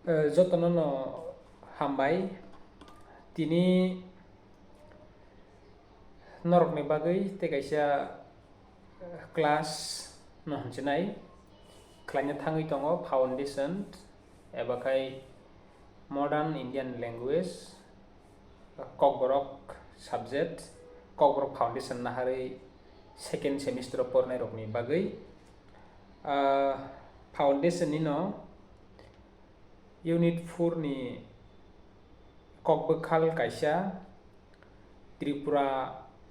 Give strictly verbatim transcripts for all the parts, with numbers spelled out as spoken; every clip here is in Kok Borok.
Eh, jotono no hambai. Tini norokni bagwi tei kaisa, eh, class no hwnsinai khlaina thangwi tongo, foundation eba khai modern Indian language, Kokborok subject, Kokborok foundation naharwi second semester o pornai rokni bagwi. Ah, foundation ni no unit four ni kokbwkhal kaisa, Tripura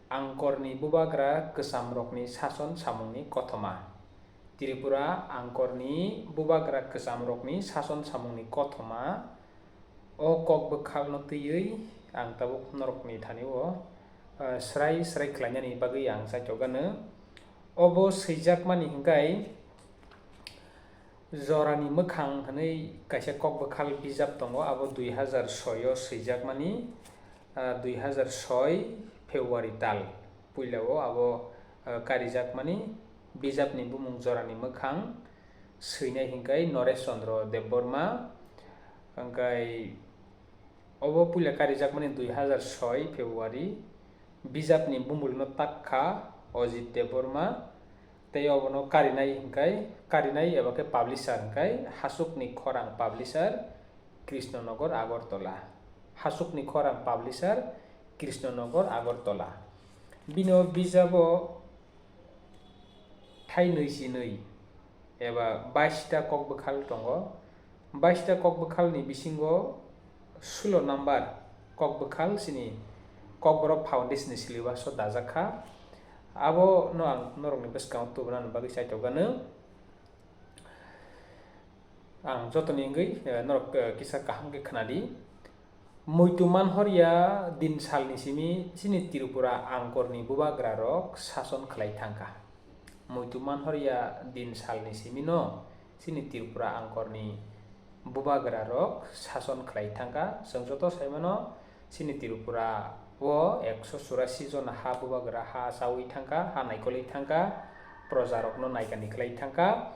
angkorni bubagra kwchamrokni sason samungni kothoma. Tripura angkorni bubagra kwchamrokni sason samungni kothoma. O kok bwkhalno twiwi ang tabuk norokni thani-o, ah, srai srai khlainani bagwi ang chaitok gano. Obo swijakmani hwnkhe Jorani Mwkhang hwnwi kaisa kok bwkhal bijap tongo, abo dui hazar soi o swijakmani, ah, dui hazar soi February tal puila-o abo, ah, karijakmani bijapni bumung Jorani Mwkhang. Swinai hwnkhe Noresh Chandra Debbarma, hwnkhe obo puila karijakmani dui hazar soi February, bijapni bumulno tak kha Ajit Debbarma, tei obono karinai hwnkhe, karinai eba khe publisher hwnkhe Hasukni Khorang publisher, Krishnanagar, Agartala. Hasukni Khorang publisher, Krishnanagar, Agartala. Bini o bijabo thai nui si nui eba bais ta kok bwkhal tongo. Bais ta kok bwkhalni bisingo sulo number kok bwkhal chini Kokborok Foundation ni syllabus o dajak kha. Abo no ang norokni bwskango tubunani bagwi chaitok gano. Ang jotoni wngwi, eh, norok, eh, kisa kaham khe khwnadi. Muitu manhorya din salni simi chini Tripura angkorni bubagrarok sason khlai thangkha. Muitu manhorya din salni simino chini Tripura angkorni bubagrarok sason khlai thangkha. Chwng joto saimano, chini Tripura o ekso churasi jona ha bubagra ha chawi thangkha, ha naikolwi thangkha, projarokno naikani khlai thangkha.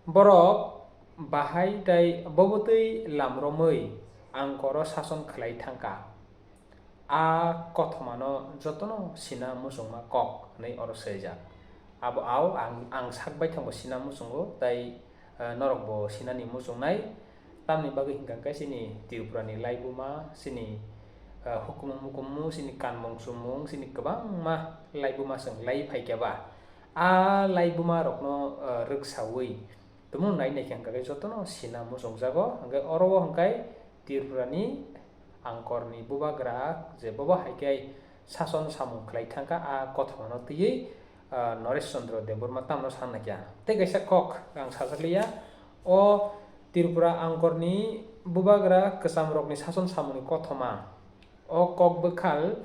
Borok bahai tei bobotwi lamromwi angkoro sason khlai thangkha. A kothomano jotono sina muchungma kok hwnwi oro swijak. Abo ao ang, ang sak baithangbo sina muchungo tei, eh, norokbo sinani muchungnai. Tamni bagwi hwnkha khe chini Tripurani laibuma, chini, eh, hukumu mukumu, chini kanmung chumung, chini kwbangma laibuma chwng lai phaikha ba. A laibuma rokno, eh, rwksawi tumung nai naikhe hwnkha khe jotono sina muchungjago. Hwnkhe oro o hwnkhe Tripurani angkorni bubagra je bobo hai khe sason samung khlai thangkha, a kothomano twiwi, ah, Noresh Chandra Debbarma tamno san naikha. Tei kaisa kok ang sajakliya, o Tripura angkorni bubagra kwchamrokni sason samungni kothoma. O kok bwkhal,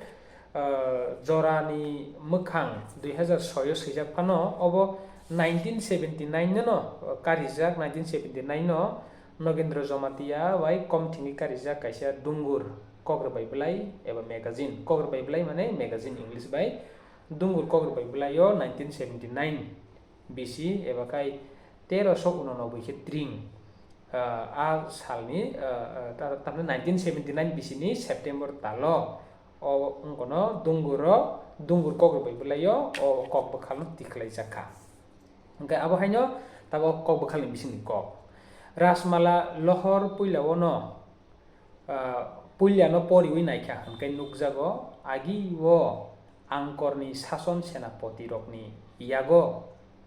ah, Jorani Mwkhang dui hazar soi o swijak phano, obo nineteen seventy nine no, no karijak, nineteen seventy nine no Nogendra Jamatia bai kom thwngwi karijak kaisa Dungur Kokrwbai Bwlai eba magazine. Kokrwbai Bwlai mane magazine English bai. Dungur Kokrwbai Bwlai o nineteen seventy nine bisi eba khai teroso unonoboi khe tring, ah, a salni, ah, ah, ta-, tamni nineteen seventy nine bisi ni September talo o wngkono Dunguro, Dungur Kokrwbai Bwlai o o kok bwkhalno tikhlai jakha. Hwnkhe abo haino tabok kok bwkhalni bisingni kok. Rajmala Lohor puila o no, ah, puilano poriwi naikha hwnkhe nukjago, agi o Angkorni sason senapotirokni yago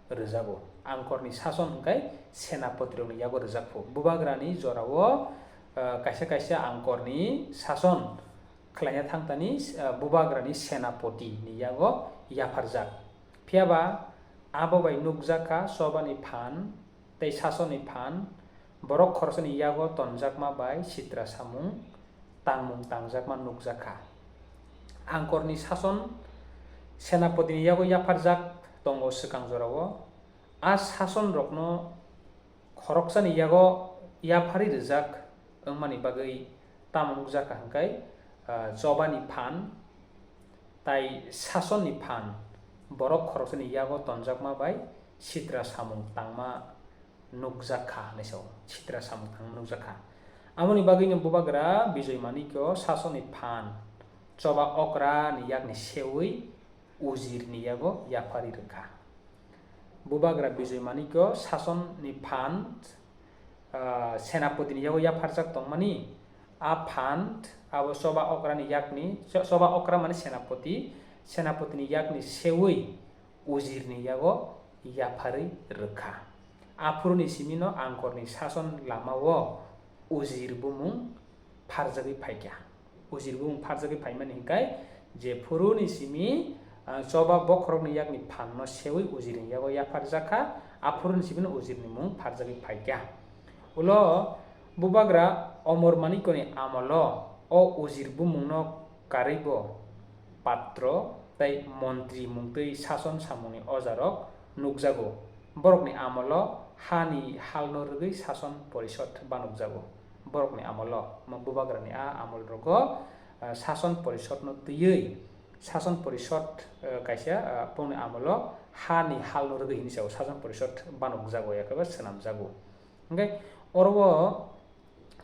rwjago. Angkorni sason hwnkhe senapotirokni yago rwjakphu. Bubagrani jorao, ah, kaisa kaisa Angkorni sason khlaina thangtani, ah, bubagrani senapotini yago yapharjak. Phiyaba abo bai nukjakha chobani phan tei sasoni phan, borok khoroksani yago tonjakma bai sitra samung, tangmung tangjakma nukjakha. Angkorni sason senapotini yago yapharjak tongo swkang jorao. A sasonrokno khoroksani yago yapharwi rwjak wngmani bagwi tamo nukjakha hwnkhe, ah, chobani phan, tai sasonni phan borok khoroksani yago tonjakma bai sitra samung tangma nukjak kha hinwi sao, sitra samung tangma nukjak kha. Aboni bagwino Bubagra Bijoy Manikyo sasoni phan choba okra ni yakni seui ujir ni yago yapharwi rwkha. Bubagra Bijoy Manikyo sasoni phan, ah, senapoti ni yago yapharjak tongmani, a phan abo choba okra ni yakni, cho-, choba okra mani senapoti, senapoti ni yakni seui ujir ni yago yapharwi rwkha. Aphuru ni simi no Angkor ni sason lama o ujir bumung pharjagwi phaikha. Ujir bumung pharjagwi phaimani hinkhe, jephuru ni simi, ah, choba bokhorok ni yakni phan no seui ujir ni yago yapharjak kha, aphuru ni simi no ujir ni mung pharjagwi phaikha. Ulo Bubagra Omor Manikyo ni amolo o ujir bumung no karwi bo patro tei montri mungtwi sason samungni ojarok nukjago. Borokni amolo hani halno rwgwi sason porishod banukjago. Borokni amolo, mo Bubagrani a amolrogo, ah, sason porishod no twiwi, sason porishod, eh, kaisa, ah, bongni amolo hani halno rwgwi hinwi sao sason porishod banukjago, yakhe ba swnamjago. Hwnkhe oro o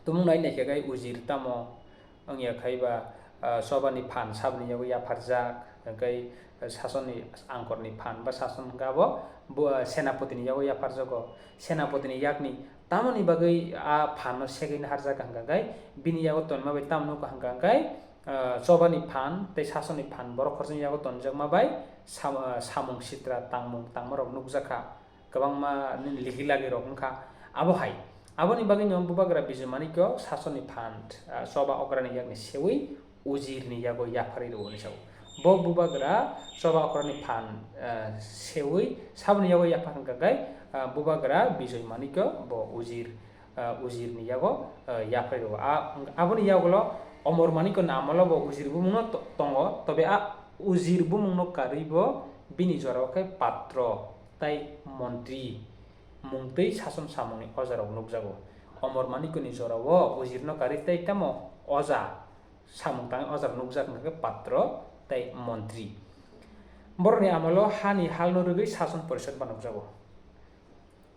tumung nai naikhe gai ujir tamo wngya khai ba, ah, choba ni phan saboni yago yapharjak, hwnkhe sasoni Angkor ni phan ba sason hwnkhe abo bo, ah, senapoti ni yago yapharjago. Senapoti ni yakni tamoni bagwi a phan no segwi naharjak hwnkha khai bini yago tonma bai tamo nukha hwnkha khai, ah, choba ni phan tei sasoni phan borok khoroksa ni yago tonjakma bai sam-, ah, samung sitra tangmung tangma rok nukjak kha. Kwbangma nini ligi lagi rok wngkha. Abo hai, aboni bagwi no Bubagra Bijoy Manikyo sasoni phan, ah, choba okrani yakni seui ujirni yago yapharwi rwo hinwi sao. Bo Bubagra choba okrani phan, ah, seui saboni yago yaphar hwnkha khe, ah, Bubagra Bijoy Manikyo bo ujir, ah, ujirni yago, ah, yapharwi rwo. A-, aboni yagulo Omor Manikyo ni amolo bo ujir bumungno to-, tongo, tobe a ujir bumungno karwi bo bini jorao khe patro tei montri mungtwi sason samungni ojarok nukjago. Omor Manikyoni jorao ujirno karwi tei tamo oja samung tangwi ojarok nukjak hwnkha khe patro tei montri. Borokni amolo hani halno rwgwi sason porishod banukjago.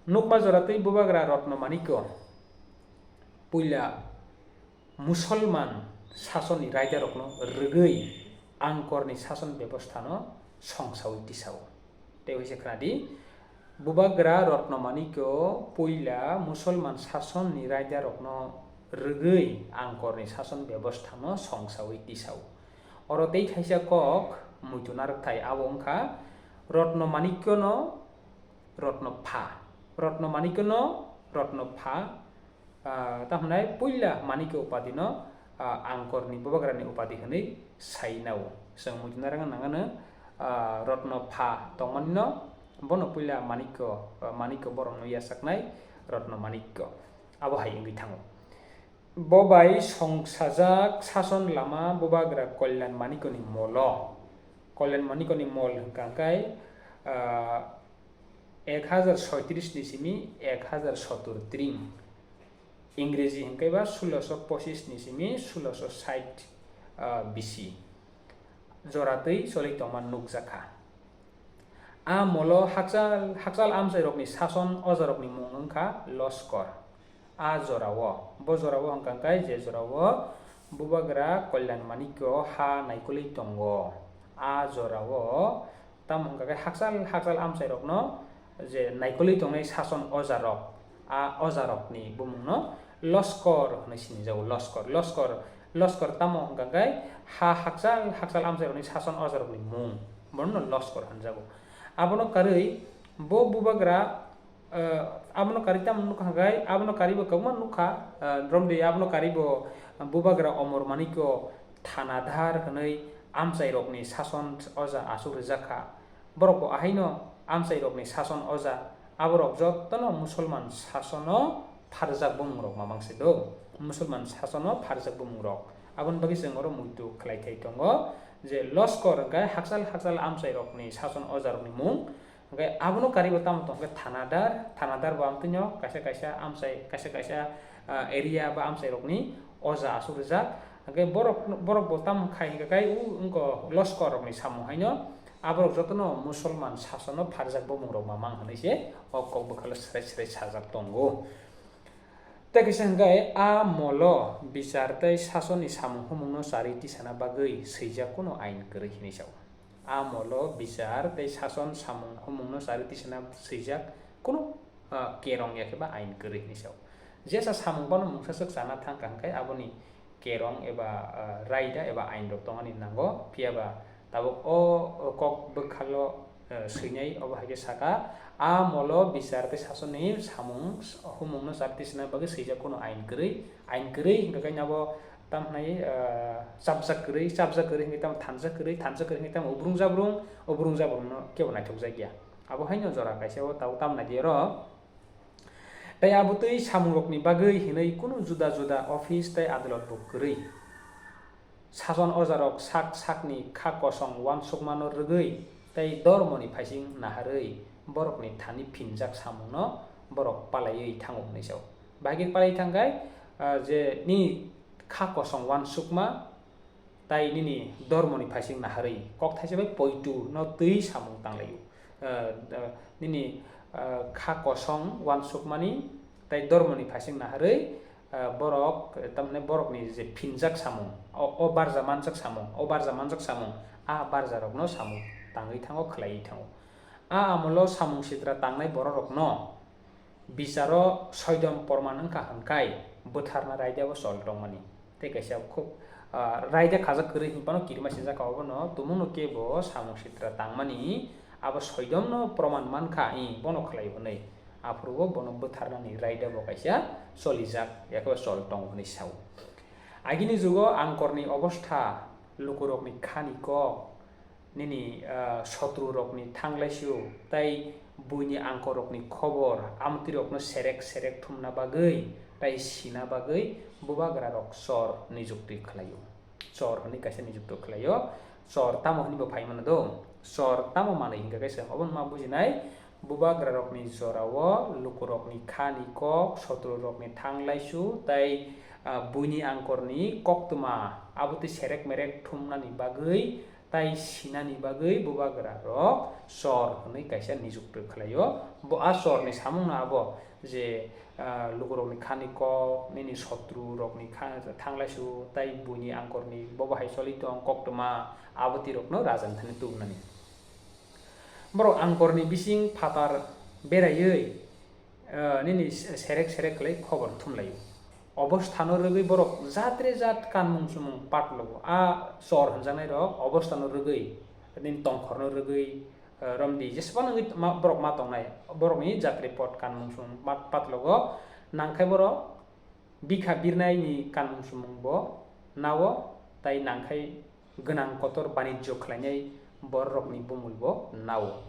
Nukma jora twi Bubagra Rotno Manikyo puila Musolman sasonni raidarokno rwgwi Angkorni sason bebosthano songsaui tisao. Tei waisa khna di, Bubagra Rotno Manikyo puila Musolman sasonni raidarokno rwgwi Angkorni sason bebosthano songsaui tisao. Oro tei kaisa kok muitu narwkthai, abo wngkha Rotno Manikyono Rotno Pha. Rotno Manikyono Rotno Pha, ah, tamo hwnai puila Manikyo upadino, ah, Angkorni Bubagrani upadi hwnwi sai nao. Chwng muitu narwkna nangano, ah, Rotno Pha tongmanino, bono puila Manikyo, ah, Manikyo borokno yachaknai Rotno Manikyo. Abo hai wngwi thango. Bo bai songsajak sason lama Bubagra Kolyan Manikyoni molo. Kolyan Manikyoni mol hwnkha khe, ah, ek hajar soitris ni simi ek hajar sotur tring. Ingreji hwnkhe ba suloso pochis ni simi suloso sait, ah, bisi. Jora twi choli tongma nukjakha. A molo hakchal, hakchal amchairokni sason ojarokni mung wngkha Loskor. A jorao, bo jorao hwnkha khe je jorao Bubagra Kolyan Manikyo ha naikolwi tongo. A jorao tamo hwnkha khe hakchal, hakchal amchairokno je naikolwi tongnai sason ojarok, a ojarokni bumungno Loskor hwnwi sinijago. Loskor, Loskor, Loskor tamo hwnkha khe ha hakchal, hakchal amchairokni sason ojarokni mung, bono Loskor hwnjago. Abono karwi bo Bubagra, eh, abono karwi tamo nukha hwnkha khe, abono karwi bo kwbangma nukha, eh, romdi abono karwi bo Bubagra Omor Manikyo Thanadhar hwnwi amchairokni sason oja aswk rwjak kha. Borok bo ahaino amchairokni sason oja, aborok jotono Musulman sasono pharjak bumungrok mamang se do. Musulman sasono pharjak bumungrok. Aboni bagwi chwng oro muitu khlai thai tongo je Loskor hwnkhe hakchal hakchal amchairokni sason ojarokni mung. Hwnkhe abono karwi bo tamo tong khe Thanadar, Thanadar bo amtwino kaisa kaisa amchai, kaisa kaisa, ah, area ba amchairokni oja aswk rijak. Hwnkhe borok, borok bo tamo khai hwnkhe kai u wngkha Loskor rokni samung haino, Aborok jotono Musolman sasono pharjak bumungrok mamang hwnwi se o kok bwkhalo srai srai sajak tongo. Tei kaisa hwnkhe, a molo bichar tei sasonni samung humungno charwi tisana bagwi swijak kunu ain kwrwi hinwi sao. A molo bichar tei sason samung humungno charwi tisana swijak kunu, ah, kerong ya khe ba ain kwrwi hinwi sao. Jesa samung bono mungsa swk chana thang kha hwnkhe aboni kerong eba, ah, raida eba ain rok tongani nango, phiya ba tabuk o, o kok bwkhalo, eh, swinai obo hai khe saka, a molo bichar tei sasonni samung humungno charwi tisana bagwi swijak kunu ain kwrwi, ain kwrwi hwnkhe khe abo tamo hwnwi, eh, chapjak kwrwi, chapjak kwrwi hwnkhe tamo thansa kwrwi, thansa kwrwi hwnkhe tamo ubrung jabrung, ubrung jabrungno kebo naithokjak ya. Abo haino jora kaisa o tabuk tamo nai di oro. Tei abo twi samungrokni bagwi hinwi kunu juda juda office tei adalot bo kwrwi. Sason ojarok sak sakni kha kosong uansukmano rwgwi tei dormoni phaising naharwi borokni thani phinjak samungno borok palaiwi thango hwnwi sao. Bahai khe palai thangkhai, ah, je ni kha kosong uansukma tei nini dormoni phaising naharwi kok thaisa bai poitu no twi samung tanglaio. Eh, eh, nini, eh, kha kosong uansukmani tei dormoni phaising naharwi, eh, borok, eh, tamni borokni je phinjak samung, o, o barja manjak samung, o barja manjak samung, a barjarokno samung tangwi thango, khlaiwi thango. A amolo samung sitra tangnai bororokno bicharo soidom porman wngkha hwnkhai bwtharna raida bo chol tongmani. Tei kaisa khub, ah, raida khajak kwrwi hinphano kirima sinjak kha obono tumungno kebo samung sitra tangmani abo soidomno proman mankha, i bono khlai hwnwi. Aphuru bo bono bwtharnani raida bo kaisa cholijak, yakhe chol tongo hwnwi sao. Agini jugo angkorni obostha, lukurokni khani kok, nini, ah, sotru rokni thanglaisu tei buini angkor rokni khobor, amtwi rokno serek serek thumna bagwi tei sina bagwi bubagra rok chor nijukti khlaio. Chor hwnwi kaisa nijukti khlaio. Chor tamo hwnwi bo phai mano do? Chor tamo manwi hwnkhe kaisa obono ma bujinai, bubagra rokni jorao luku rokni khani kok, sotru rokni thanglaisu tei, ah, buini angkorni koktwma abotwi serek merek thumnani bagwi tai sinani bagwi bubagra rok chor hwnwi kaisa nijukti khlaio. Bo a chorni samungno abo je, ah, lukurokni khani kok, nini sotru rokni kha-, thanglaisu tai buini angkorni bobo hai choli tong koktwma abotwi rokno rajan thani tubunani. Borok angkorni bising phatar beraiwi eh, nini se-, serek serek khlai khobor thumlaio. Obosthano rwgwi borok jatre jat kanmung chumung patlogo. A chor hwnjaknai rok obosthano rwgwi, nini tongkhorno rwgwi, eh, romdi jesbano wngwi ma-, borok ma tongnai. Borokni jatre pot kanmung chumung ma-, patlogo. Nangkhai borok bikha birnaini kanmung chumung bo nao, tai nangkhai gwnang kotor banijyo khlainai bororokni bumul bo nao.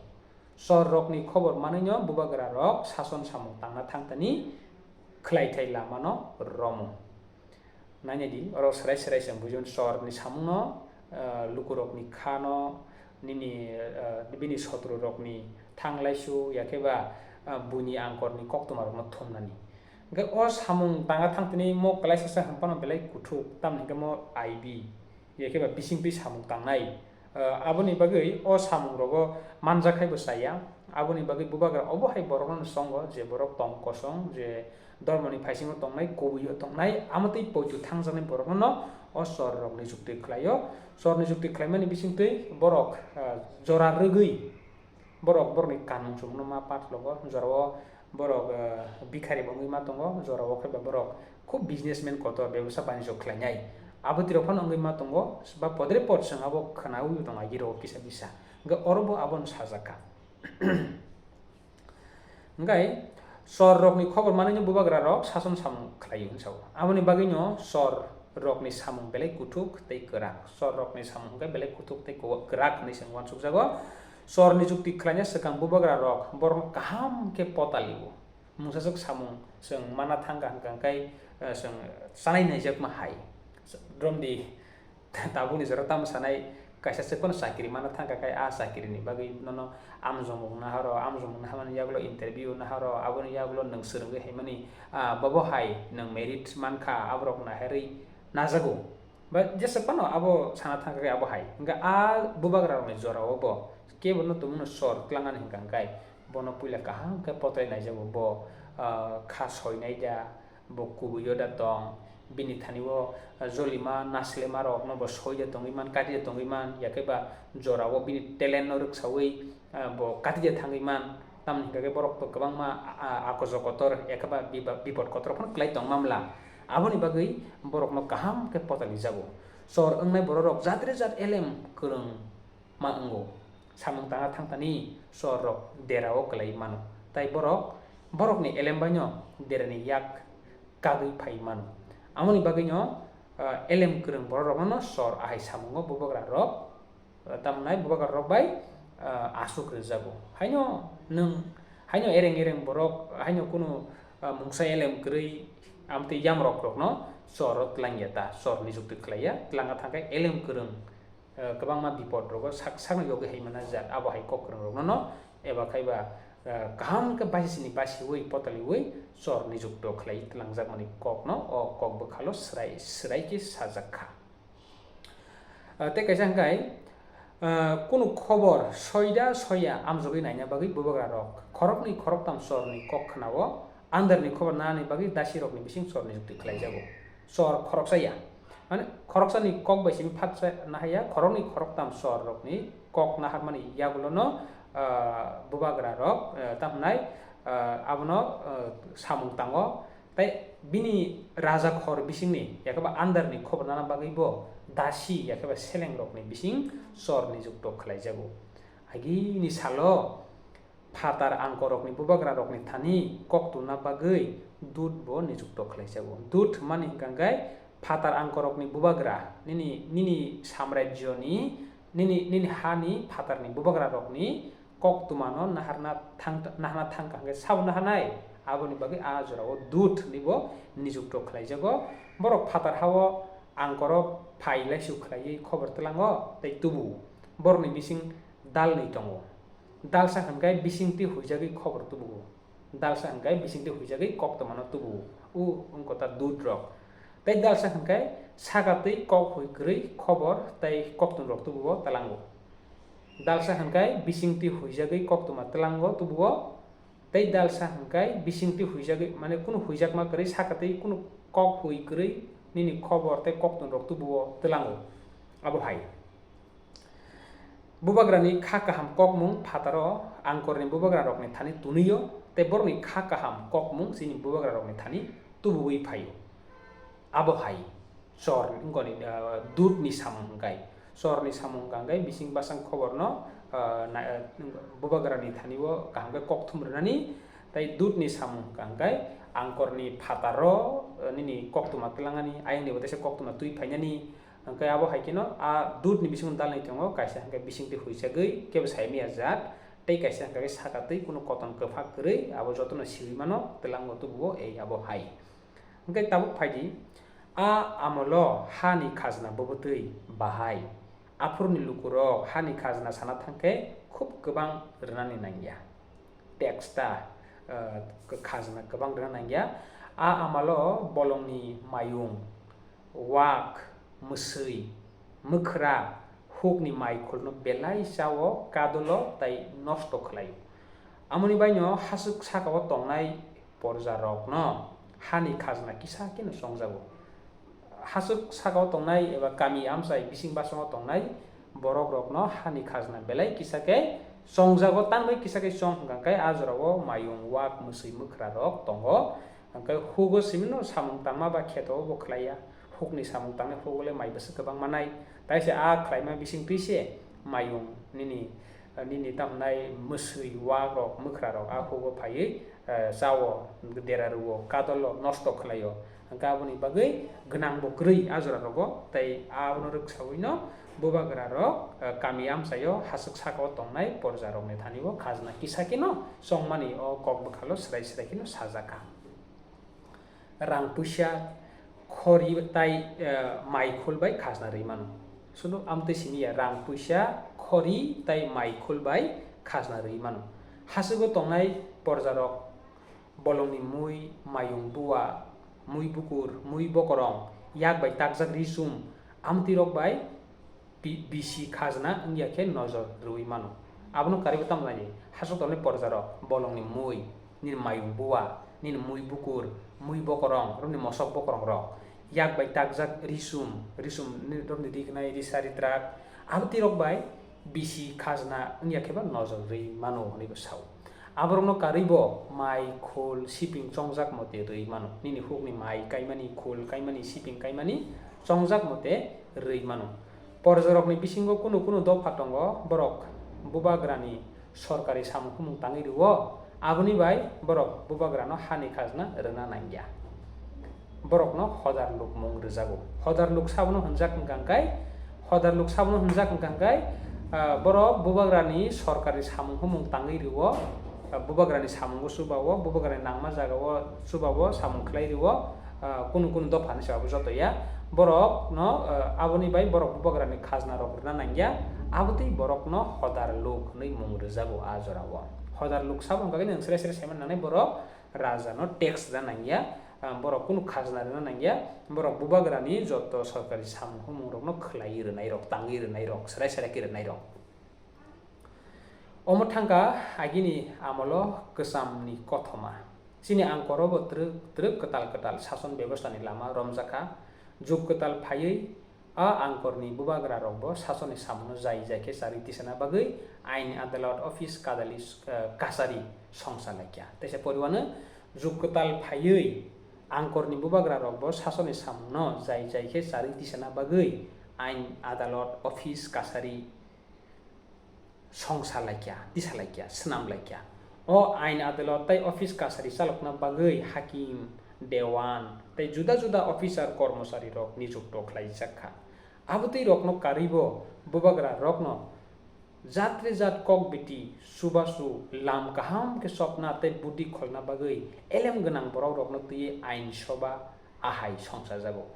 Chor rokni khobor manwino bubagra rok sason samung tangna thangtani khlaithai lamano romo. Nainai di, oro serai serai se bujon chor ni samungno, eh, lukurokni khano, nini, eh, bini sotru rokni thanglaisu, yakhe ba, eh, buini angkorni koktwma rokno thumnani. Hwnkhe o samung tangna thangtini mo kwlaisa se hwnphano belai kuthuk, tamni hwnkhe mo I B, yakhe ba bisingtwi samung tangnai. Eh, aboni bagwi o samung rogo manjakhai bo chaya. Aboni bagwi bubagra obo hai borokno songo je borok tong kosong, je dormoni phaisingo tongnai, kubui o tongnai, amotwi poitu thangjaknai borokno o chor rokni jukti khlaio. Chorni jukti khlaimani bisingtwi borok, eh, jora rwgwi borok borokni kanmung chumungno ma patlogo, jorao borok, eh, bikhari bo wngwi ma tongo, jorao khe ba borok khub businessman kotor, bebosa banijyo khlainai. Abotwi rok phano wngwi ma tongo, ba podre pod chwng abo khwnawi tongo agirok kisa kisa. Hwnkhe oro bo abono sajak kha. Hwnkhe chor rokni khobor manwino bubagra rok sason samung khlaio hwnwi sao. Aboni bagwino chor rokni samung belai kuthuk tei kwrak. Chor rokni samung hwnkhe belai kuthuk tei kwrak hwnwi se uansukjago. Chorni jukti khlaina swkang bubagra rok borokno kaham khe potalio. Mungsaswk samung chwng mana thangkha hwnkha hwnkhe, eh, chwng chanai naijakma hai. Romdi tabukni jora tamo sanai, kaisa se phano chakiri mana thangkha khe a chakirini bagwi nono amjongmung naharo, amjongmung nahamani yagulo interview naharo, aboni yagulo nwng swrwngwi haimani, ah, bobo hai nwng merit mankha, aborok naharwi najago. Ba jesa phano abo sana thangkha khe abo hai. Hwnkhe a bubagra rokni jorao bo Kebo no tongmano sor twlangani hwnkha hwnkhe bono puila kaham khe potai naijago, bo, ah, kha soinai da, bo kubuio da tong, bini thani o, ah, jolima naslema rokno bo soida tongwi man, katida tongwi man, yakhe ba jorao bini talent no rwksawi, ah, bo katida thangwi man, tamni hwnkha khe borok to kwbangma, ah, akojo kotor yakhe ba biba-, bipod kotor phano kwlai tong mamla, aboni bagwi borokno kaham khe potai naijago. Sor wngnai bororok jatre jat elem kwrwng ma wngo. Samung tangna thangtani sor rok derao kwlai mano. Tai borok, borokni elem baino derani yak kagwi phai mano. Amoni bagwino, ah, elem kwrwng borok rokno sor ahai samungo bubagra rok, ah, tamnai bubagra rok bai, ah, aswk rwjago. Haino nwng, haino ereng ereng borok, haino kunu, ah, mungsa elem kwrwi amtwi yamrok rokno sor o twlangya ta, sor nijukti khlaiya, twlangna thangkhe elem kwrwng, eh, kwbangma bipod rogo sak sakno yogwi hai mana jat, abo hai kok kwrwng rokno no eba khai ba, eh, kaham khe basi sini basiwi potaliwi sor nijukto khlai twlangjakmani kokno o kok bwkhalo swrai swrai khe sajak kha. Eh, tei kaisa hwnkhe, eh, kunu khobor soida soya amjogwi naina bagwi bubagra rok khoroknwi khoroktam sorni kok khnao, andarni khobor nanani bagwi dasirokni bising sor nijukti khlaijago. Sor khoroksa ya. Mane, khoroksani kok bai simi phatsa nahaya, khoroknwi khoroktam sor rokni kok naharmani yagulono, ah, bubagra rok, ah, tamhnai, ah, abono, ah, samung tango. Tai bini raja khor bisingni, yakhe ba andarni khobor nana bagwi bo dasi, yakhe ba seleng rokni bising sor nijukto khlaijago. Agini salo, phatar angkorokni bubagrarokni thani koktwma bagwi dut bo nijukto khlaijago. Dut hwnmani hwnkha hwnkhe phatar angkorokni bubagra, nini, nini samrajyoni, nini, nini hani phatarni bubagrarokni koktwmano naharna thang, naharna thangkha hwnkhe sabo naharnai, aboni bagwi a jorao dut hwnwi bo nijukto khlaijago. Borok phatar hao angkoro phai laisu khlaiwi khobor twlango tei tubuo. Borokni bising dalnwi tongo. Dalsa hwnkhe bisingtwi huijagwi khobor tubuo. Dalsa hwnkhe bisingtwi huijagwi koktwmano tubuo. O wngkha ta dut rok. Tei dalsa hwnkhe sakatwi kok hui kwrwi khobor tei koktwm rok tubuo twlango. Dalsa hwnkhe bisingtwi huijagwi koktwma twlango tubuo. Tei dalsa hwnkhe bisingtwi huijagwi, mane kunu huijakma kwrwi sakatwi kunu kok hui kwrwi nini khobor tei koktwm rok tubuo twlango. Abo hai. Bubagrani kha kaham kokmung phataro angkorni bubagrarokni thani tunio, tei borokni kha kaham kokmung chini bubagrarokni thani tubuwi phaio. Abo hai, sor wngkoni, ah, dutni samung hwnkhe. Sorni samung hwnkha hwnkhe bising basang khoborno, ah, na-, ah, bubagrani thani o kaham khe kokthum rwnani, tei dutni samung hwnkha hwnkhe angkorni phataro, ah, nini koktwma twlangani, ayangni bo teisa koktwma twi phainani, Hwnkhe abo hai kheno a dutni bisingo dalnwi tongo, kaisa hwnkhe bisingtwi huichagwi kebo sai maya jat, tei kaisa hwnkhe sakatwi kunu koton kwphak kwrwi abo jotono siui mano, twlango tubuo ei abo hai. Hwnkhe tabuk phaidi, a amolo hani khajna bubutwi bahai. Aphuruni lukurok hani khajna sana thangkhe khub kwbang rwnani nangya. Tax ta, eh, khajna kwbang rwna nangya. A amalo bolongni mayung, wak, mwswi, mwkhra, hukni mai khulno belai chao, kadolo tei nosto khlaio. Amoni baino haswk sakao tongnai porjarokno hani khajna kisa kheno chongjago. Haswk sakao tongnai eba kami amchai bising basango tongnai borokrokno hani khajna belai kisa khe chongjago, tamni kisa khe chong hwnkha khe a jorao mayung, wak, mwswi, mwkhrarok tongo. Hwnkhe hugo simino samung tangma ba kheto bo khlaiya. Hukni samung tangnai hugo le mai bwswk kwbang manai. Taise a khlaima bising twi se mayung nini, nini tamnai mwswi, wakrok, mwkhrarok a hugo phaiwi, eh, chao, dera rwo, kadolo, nosto khlaio. Hwnkhe aboni bagwi gwnang bo kwrwi a jora rogo, tei abono rwksawino bubagra rok, eh, kami amchaio haswk sakao tongnai porja rokni thani o khajna kisa kheno chongmani o kok bwkhalo swrai swrai kheno sajak kha. Rang puisa khori tai, eh, mai khul bai khajna rwi mano. Suno amtwi simi ya, rang puisa khori tai mai khul bai khajna rwi mano. Haswgo tongnai porja rok bolongni mui, mayung bua, mui bukur, mui bokorong, yak bai takjak ri chum, amtwi rok bai bi-, bisi khajna wngya khe nojor rwi mano. Abono karwi bo tamo nai, hasok tongni porja rok, bolongni mui, nini mayung bua, nini mui bukur, mui bokorong, romni mosok bokorong rok, yak bai takjak risum, risum ni romni ri khnai, risa ritrak, abo twi rok bai bisi khajna wngya khe ba nojor rwi mano hwnwi bo sao. Aborokno karwi bo mai, khul, siping chongjak mote rwi mano. Nini hukni mai kaimani, khul kaimani, siping kaimani chongjak mote rwi mano. Porjarokni bisingo kunu kunu dopha tongo, borok bubagrani sorkari samung humung tangwi rwo, aboni bai borok bubagrano hani khajna rwna nangya. Borokno hodar luk mung rwjago. Hodar luk sabono hwnjak hwnkha hwnkhe, hodar luk sabono hwnjak hwnkha hwnkhe, ah, borok bubagrani sorkari samung humung tangwi rwo, ah, bubagrani samungo chuba-o, bubagrani nangma jaga-o chuba-o samung khlai rwo, ah, kunu kunu dophani se abo joto ya. Borokno, ah, aboni bai borok bubagrani khajna rok rwna nangya, abotwi borokno hodar luk hwnwi mung rwjago a jorao. Hodar luk sabo hwnkha khe nwng sre sre saiman nangnai borok rajano tax da nangya, ah, borok kunu khajna rwna nangya, borok bubagrani joto sorkari samung humung rokno khwlaiwi rwnai rok, tangwi rwnai rok, serai serai khe rwnai rok. Omo thangkha agini amolo kwchamni kothoma. Chini angkoro bo twrwk twrwk kwtal kwtal sason bebostha ni lama romjakha. Jug kwtal phaiwi a angkorni bubagra rok bo sasonni samungno jai jai khe charwi tisana bagwi ain adalot, office, kadali, eh, kachari songsa laikha. Teisa poriwano jug kwtal phaiwi angkorni bubagra rok bo sasonni samungno jai jai khe charwi tisana bagwi ain adalot, office, kachari songsa laikha, tisa laikha, swnam laikha. O ain adalot tei office kachari chalokna bagwi hakim, dewan tei juda juda officer kormochari rok nijukto khlaijak kha. Abotwi rokno karwi bo bubagra rokno jatre jat kok biti, chubachu, lam kaham khe chopna tei budi kholna bagwi elem gwnang borok rokno twiwi ain soba ahai songsa jago.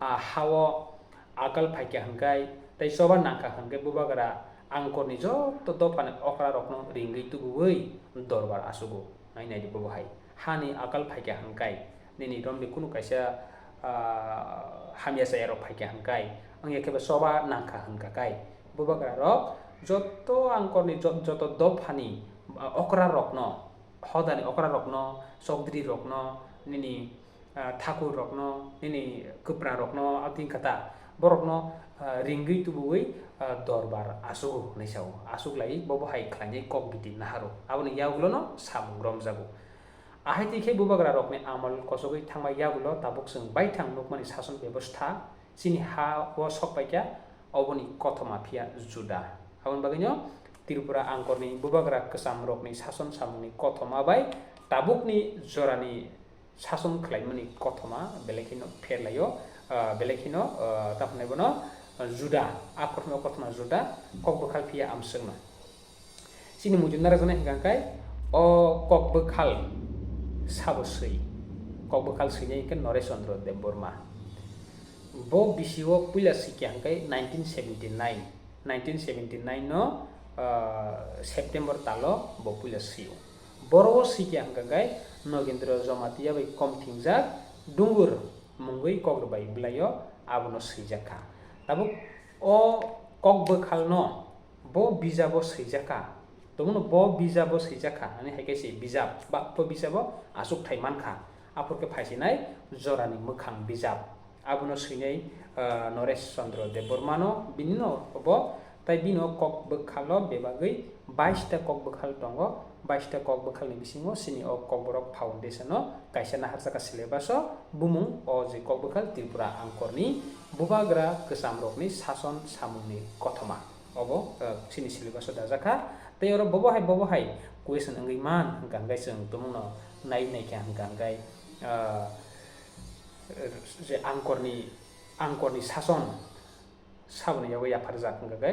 A hao akal phaikha hwnkhe tei choba nangkha hwnkhe bubagra angkorni joto dophani okra rokno ringwi tubuwi dorbar achugo. Nai naidi bobo hai. Hani akal phaikha hwnkhe nini romni kunu kaisa, ah, hamya chaya rok phaikha hwnkhe wngya khe bo choba nangkha hwnkha khe bubagra rok joto angkorni jot-, joto dophani, ah, okra rokno, hodani okra rokno, chokdri rokno, nini ah, thakur rokno, nini kwpra rokno, aboni kata borokno, ah, ringwi tubuwi, ah, dorbar achugo hwnwi sao. Achuk lai bobo hai khlainai kok biti naharo. Aboni yagulono samung romjago. Ahai twi khe bubagra rokni amol kochogwi thangma yagulo tabuk chwng baithang nukmani sason bebostha chini ha o sok paikha, oboni kothoma phiya juda. Aboni bagwino Tripura angkorni bubagra kwcham rokni sason samungni kothoma bai tabukni jorani sason khlaimani kothoma belai kheno pherlaio, ah, belai kheno, ah, tamo hwnwi bono, ah, juda, a kothoma, o kothoma juda, kok bwkhal phiya amswkno. Chini muitu narwkjaknai hwnkha khe o kok bwkhal sabo swi, kok bwkhal swinai hwnkhe Noresh Chandra Debbarma. Bo bisi o puila swikha hwnkhe nineteen seventy nine, nineteen seventy nine no, ah, September talo bo puila swi o. Boro o swikha hwnkha khe Nogendra Jamatia bai kom thingjak Dungur mungwi kok rwbai bwlaio abono swijak kha. Tabuk o kok bwkhalno bo bijabo swijak kha. Tongmano bo bijabo swijak kha, ani hai khe se bijab, ba bo bijabo achukthai man kha. Aphuru khe phaisinai Jorani Mwkhang bijab. Abono swinai, ah, Noresh Chandra Debbarmano, bini no bo, tai bini o kok bwkhalo bebagwi bais ta kok bwkhal tongo, bais ta kok bwkhalni bisingo chini o Kokborok Foundation-o kaisa naharjak kha syllabus-o bumung o je kok bwkhal Tripura angkorni bubagra kwchamrokni sason samungni kothoma. Obo, ah, chini syllabus-o dajak kha. Tei oro bobo hai, bobo hai question wngwi man hwnkha hwnkhe chwng tumungno nai naikha hwnkha hwnkhe, ah, je angkorni, angkorni sason saboni yago yapharjak hwnkha khe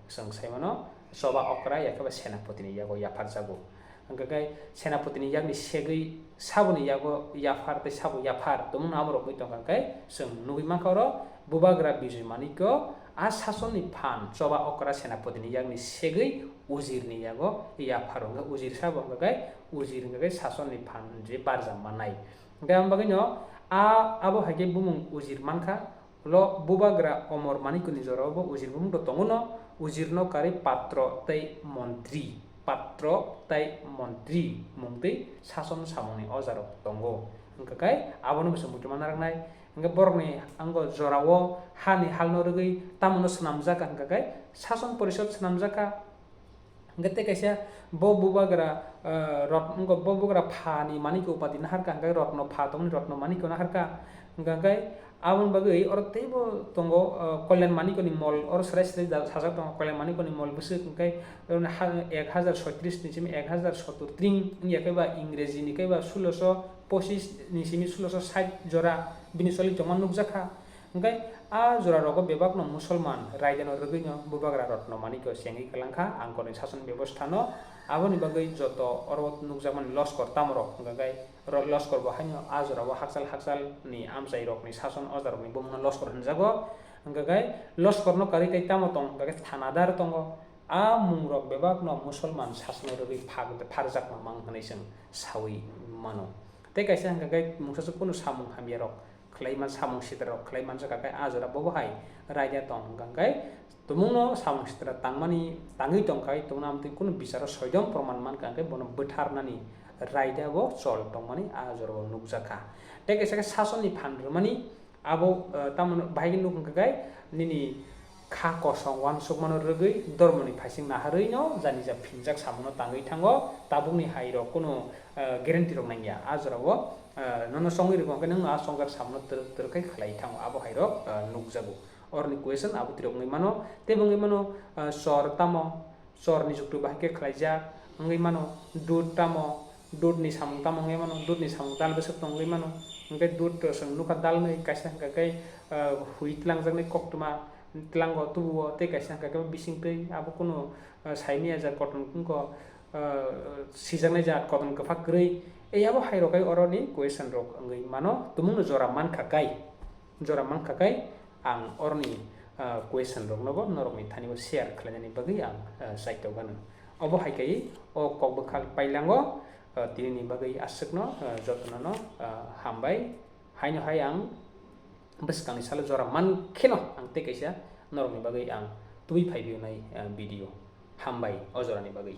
chwng sai mano choba okra ya khe ba senapotini yago yapharjago. Hwnkha khe senapotini yakni segwi saboni yago yaphar tei sabo yaphar tongmano amo rok wngwi tongkha khe chwng nugwi mankha oro Bubagra Bijoy Manikyo a sasonni phan choba okra senapotini yakni segwi ujirni yago yaphar hwnkha, ujir sabo hwnkha khe ujir hwnkha khe sasonni phan je barjak mannai. Hwnkhe amo bagwino a abo hai khe bumung ujir mankha, Ulo bubagra Omor Manikoni jorao bo ujir bumung do tongo no, ujirno karwi patro tei montri, patro tei montri mung twi sason samungni ojarok tongo. Hwnkha khe abono bo chwng muchungma narwknai. Hwnkhe borokni ango jorao hani halno rwgwi tamono swnamjakha hwnkha khe sason porishod swnamjakha. Hwnkhe tei kaisa bo bubagra, eh, rot-, wngkha bo bubagra phani manikya upadi naharkha, hwnkhe rotno pha tongmani rotno manikya naharkha. Hwnkha khe aboni bagwi oro teibo tongo, eh, Kalyan Manikyani mol, oro swrai swrai da-, sajak tongo Kalyan Manikyani mol bwswk hwnkhe oro ha-, ek hajar soitris ni simi ek hajar sottor tring wngya khe ba Ingreji ni khe ba sulosho pochis ni simi sulosho sait jora bini choli tongma nukjakha. Hwnkhe a jora rogo bebakno Musolman raidano rwgwino bubagra rotno manikya chengwi kwlangkha Angkorni sason bebosthano. Aboni bagwi joto oro nukjakmani loskor tamorok hwnkha khe ro-, loskor bo haino a jorao hakchal hakchal ni amchai rokni sason ojarokni bumungno loskor hinjago. Hwnkha khe loskorno karwi tei tamo tong hwnkha khe thanadar tongo. A mungrok bebakno Musolman sasono rwgwi phak-, pharjakma mang hwnwi chwng sawi mano. Tei kaisa hwnkha khe mungsa se kunu samung hamyarok khlai man, samung sitrarok khlai manjakha khe a jora bobo hai raida tong hwnkha khe tumungno samung sitra tangmani, tangwi tongkha, tumungno amtwi kunu bicharo soidom proman mankha hwnkhe bono bwtharnani raida bo chol tongmani a jorao nukjakha. Tei kaisa khe sasonni phan rwmani abo, eh, tamoni bahai khe nuk hwnkha khe nini kha kosong uansukmano rwgwi dormoni phaising naharwi no janija phinjak samungo tangwi thango, tabukni hai rok kunu, eh, guarantee rok nangya. A jorao, eh, nono chongwi rwkha hwnkhe nwng a chongjak samungo twrwk twrwk khe khlai thango, abo hai rok, eh, nukjago. Oroni question abo twrwk wngwi mano, tei bo wngwi mano, eh, chor tamo, chor ni juktu bahai khe khlaijak wngwi mano, dud tamo, dud ni samung tamo wngwi mano, dud ni samung dal bwswk tongwi mano, hwnkhe dud to chwng nukha dal nwi kaisa hwnkha khe, ah, hui twlangjaknai koktwma tlango tubuo, tei kaisa hwnkha khe bisingtwi abo kunu, ah, saimanya jat koton wngkha, ah, sijaknai jat koton kwphak kwrwi, ei abo hai rok hai oroni question rok wngwi mano, tumungno jora mankha kai. Jora mankha khe ang oroni, ah, question rokno bo norokni thani o share khlainani bagwi ang, ah, chaitokgano. Obo hai khe o kok bwkha pailango, ah, tinini bagwi aswkno, ah, jotono no, ah, hambai. Haino hai ang bwskangni salo jora man kheno ang tei kaisa norokni bagwi ang tubui phai biyonai, ah, video. Hambai o jorani bagwi.